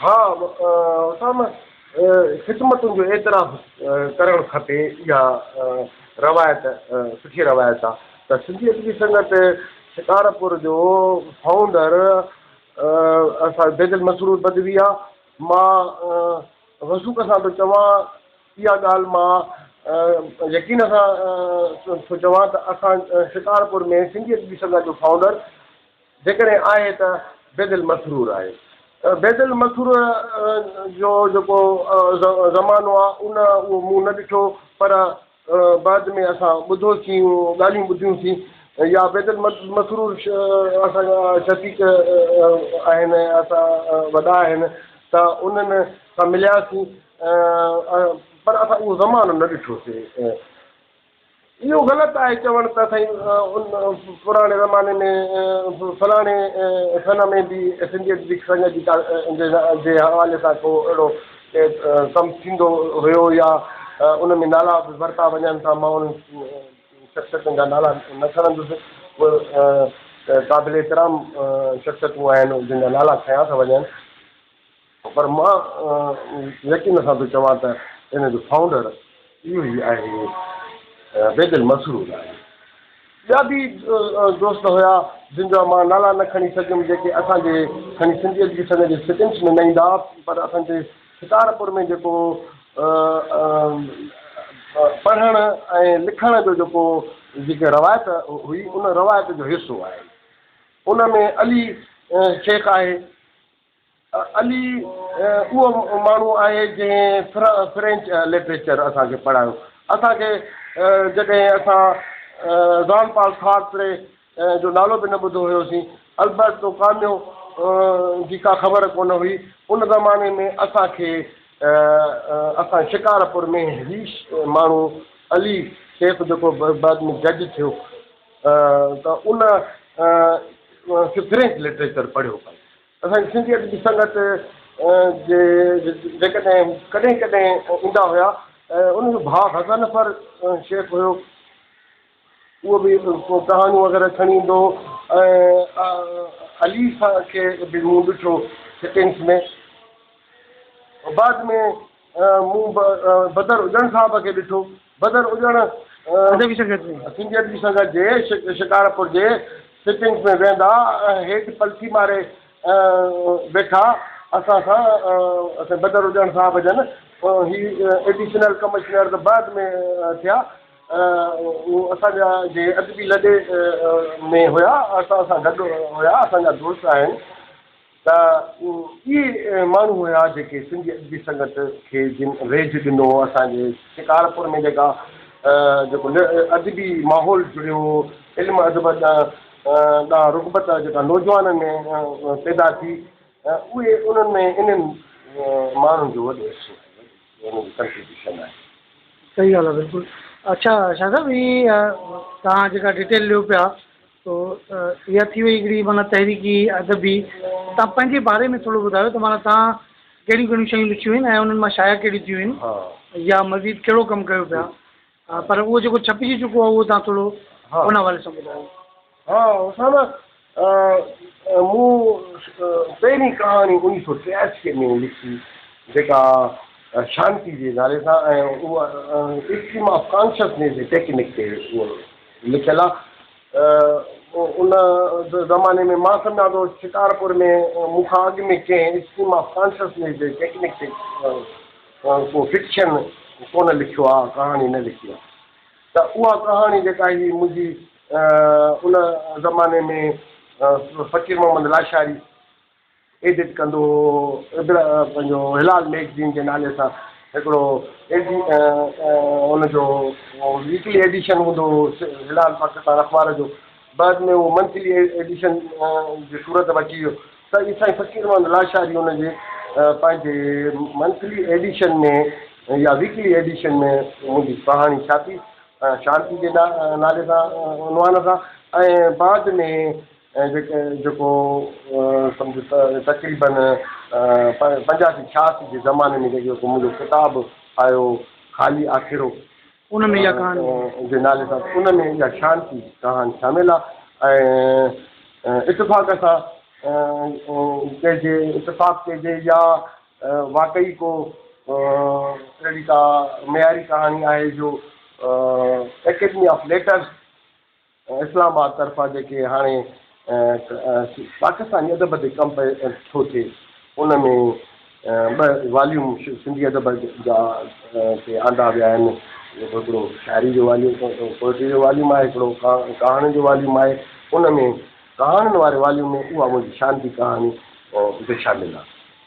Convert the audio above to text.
ها اسامه خدمتن جو اعتراف ڪرڻ کپي اها روايت سٺي روايت آ ته سنڌي ادبي سنگت شڪارپور جو فائونڊر اسان بيدل مسرور بدوي آ مان وثوق سان ٿو چوان اها ڳالهه مان يقين سان ٿو چوان ته اسان شڪارپور ۾ سنڌي ادبي سنگت جو فائونڊر جيڪڏهن آهي ته بيدل مسرور آهي. بيدل مسرور جو جيڪو زمانو آهي ان اهو مون نه ڏٺو پر بعد ۾ اسان ٻڌوسين ڳالهيون ٻڌيون سين يا بيدل مسرور اسان جا شفيق آهن اسان وڏا آهن ته انهن سان ملياسين پر اسان اهو زمانو نه ڏٺوسين. اهو غلط آهي چوڻ ته سائين ان پراڻي زماني ۾ فلاڻي سن ۾ به سنڌي ادبي سنگت جي ڪا جي حوالي سان ڪو اهڙو ڪم ٿيندو هيو يا ان ۾ نالا به ورتا وڃن ٿا مان انهن شخصيتن جا نالا نه کڻندس اهي قابل احترام شخصيتون آهن جن جا نالا کنيا ٿا وڃن. پر مان يقين سان ٿو چوان ته ان جو فائونڊر اهو ئي آهي بيدل مسرور آهي. ٻيا به دوست هيا جن جا مان نالا نه کڻي سگهيم جيڪي اسان جي کڻي سنڌي ادبي سنگت جي سٽنگس ۾ نه ايندا پر اسان جي شڪارپور ۾ جيڪو پڙهڻ ۽ لکڻ جو جيڪو جيڪي روايت هئي ان روايت جو حصو آهن. ان ۾ علي شيخ آهي. علي اهو ماڻهو آهي جنهن فرينچ لٽريچر اسان کي پڙهايو. اسان کي جڏهن اسان زان پال سارتري جو نالو به نه ٻڌو هيوسين، البرتو ڪاميو جي ڪا خبر ڪونه هئي، ان زماني ۾ اسان کي اسان شڪارپور ۾ هي ماڻهو علي شيخ جيڪو بعد ۾ جج ٿيو ته ان فرينچ لٽريچر پڙهيو پئي. اسان جي سنڌي ادبي سنگت جي جيڪڏهن ڪڏهن ڪڏهن ايندا هيا ان جو ڀاء غضنفر شيخ هيو اهو به ڪهاڻيون وغيره کڻي ايندو هو ۽ علي کي به مون ڏٺو سٽنگس ۾ بعد ۾ مون بدر اڄڻ صاحب کي ڏٺو. بدر اڄڻ ادبي سنگت ۾. سنڌي ادبي سنگت جي شڪارپور جي سٽنگس ۾ ويهندا هيٺ پلٿي ماري ويٺا اسان سان اسان بدر اڄڻ صاحب جن هي ايڊيشنل ڪمشنر ته بعد ۾ ٿيا هو اسان جا جي ادبي لڏي ۾ هيا اسان سان گڏ هيا اسان جا دوست آهن. ته اهي ماڻهو هيا جيڪي سنڌي ادبي سنگت کي جن ريج ڏنو اسان جي شڪارپور ۾ جيڪا جيڪو ادبي ماحول جڙيو علم ادب ڏانهن ڏانهن رغبت جيڪا نوجوانن ۾ پيدا ٿي اهي انهن ۾ انهن ماڻهن جو وڏو حصو آهي انهن جي ڪنٽريبيوشن آهي. صحيح ڳالهه آهي بلڪل اڇا شاهه صاحب هي توهان جيڪا ڊيٽيل ڏيو پيا تو اها ٿي وئي هڪڙي معنيٰ تحريڪي ادبي توهان پنهنجي باري ۾ ٿورو ٻڌايو ته معنيٰ توهان ڪهڙيون ڪهڙيون شيون لکيون آهن ۽ انهن مان شايع ڪهڙيون ٿيون آهن يا مزيد ڪهڙو ڪم ڪيو پيا پر اهو جيڪو ڇپجي چڪو آهي اهو توهان ٿورو ان حوالي سان ٻڌايو. ها اسامه مون پهرين ڪهاڻي اڻيهه سو ٽياسي ۾ لکي جيڪا شانتي جي نالي سان ۽ اها اسٽريم آف ڪانشسنيس جي ٽيڪنڪ تي لکيل آ. ان زماني ۾ مان سمجهان ٿو شڪارپور ۾ مون کان اڳ ۾ ڪنهن اسٽريم آف ڪانشسنيس جي ٽيڪنڪ تي ڪو فڪشن ڪونه لکيو آ، ڪهاڻي نه لکي آ. ته اها ڪهاڻي جيڪا هئي منهنجي ان زماني ۾ فقير محمد لاشاري ايڊٽ ڪندو هو پنهنجو هلال ميگزين جي نالي سان هڪڙو ان جو ويڪلي ايڊيشن هوندو هو هلال پاڪستان اخبار جو بعد ۾ اهو منٿلي ايڊيشن جي صورت وٺي ويو ته اي سائين فقير محمد لاشاري ان جي پنهنجي منٿلي ايڊيشن ۾ يا ويڪلي ايڊيشن ۾ منهنجي ڪهاڻي ڇاپي شانتي جي نالي سان عنوان سان ۽ بعد ۾ ۽ جيڪي جيڪو سمجهه ته تقريبن پنجاسي ڇهاسي جي زماني ۾ جيڪو منهنجو ڪتاب آيو خالي آکيرو ان ۾ اها ڪهاڻي جي نالي سان ان ۾ اها شانتي ڪهاڻي شامل آهي ۽ اتفاق سان چئجي اتفاق چئجي يا واقعي ڪو اهڙي ڪا معياري ڪهاڻي آهي جو اڪيڊمي آف ليٽرس اسلام آباد طرفان جيڪي هاڻي پاڪستاني ادب تي ڪم پئي ٿو ٿئي ان ۾ ٻه واليوم سنڌي ادب جا تي آندا ويا آهن هڪڙو شاعري جو واليوم پوئٽري جو واليوم آهي هڪڙو ڪهاڻين جو واليوم آهي ان ۾ ڪهاڻين واري واليوم ۾ اها منهنجي شانتي ڪهاڻي به شامل آهي.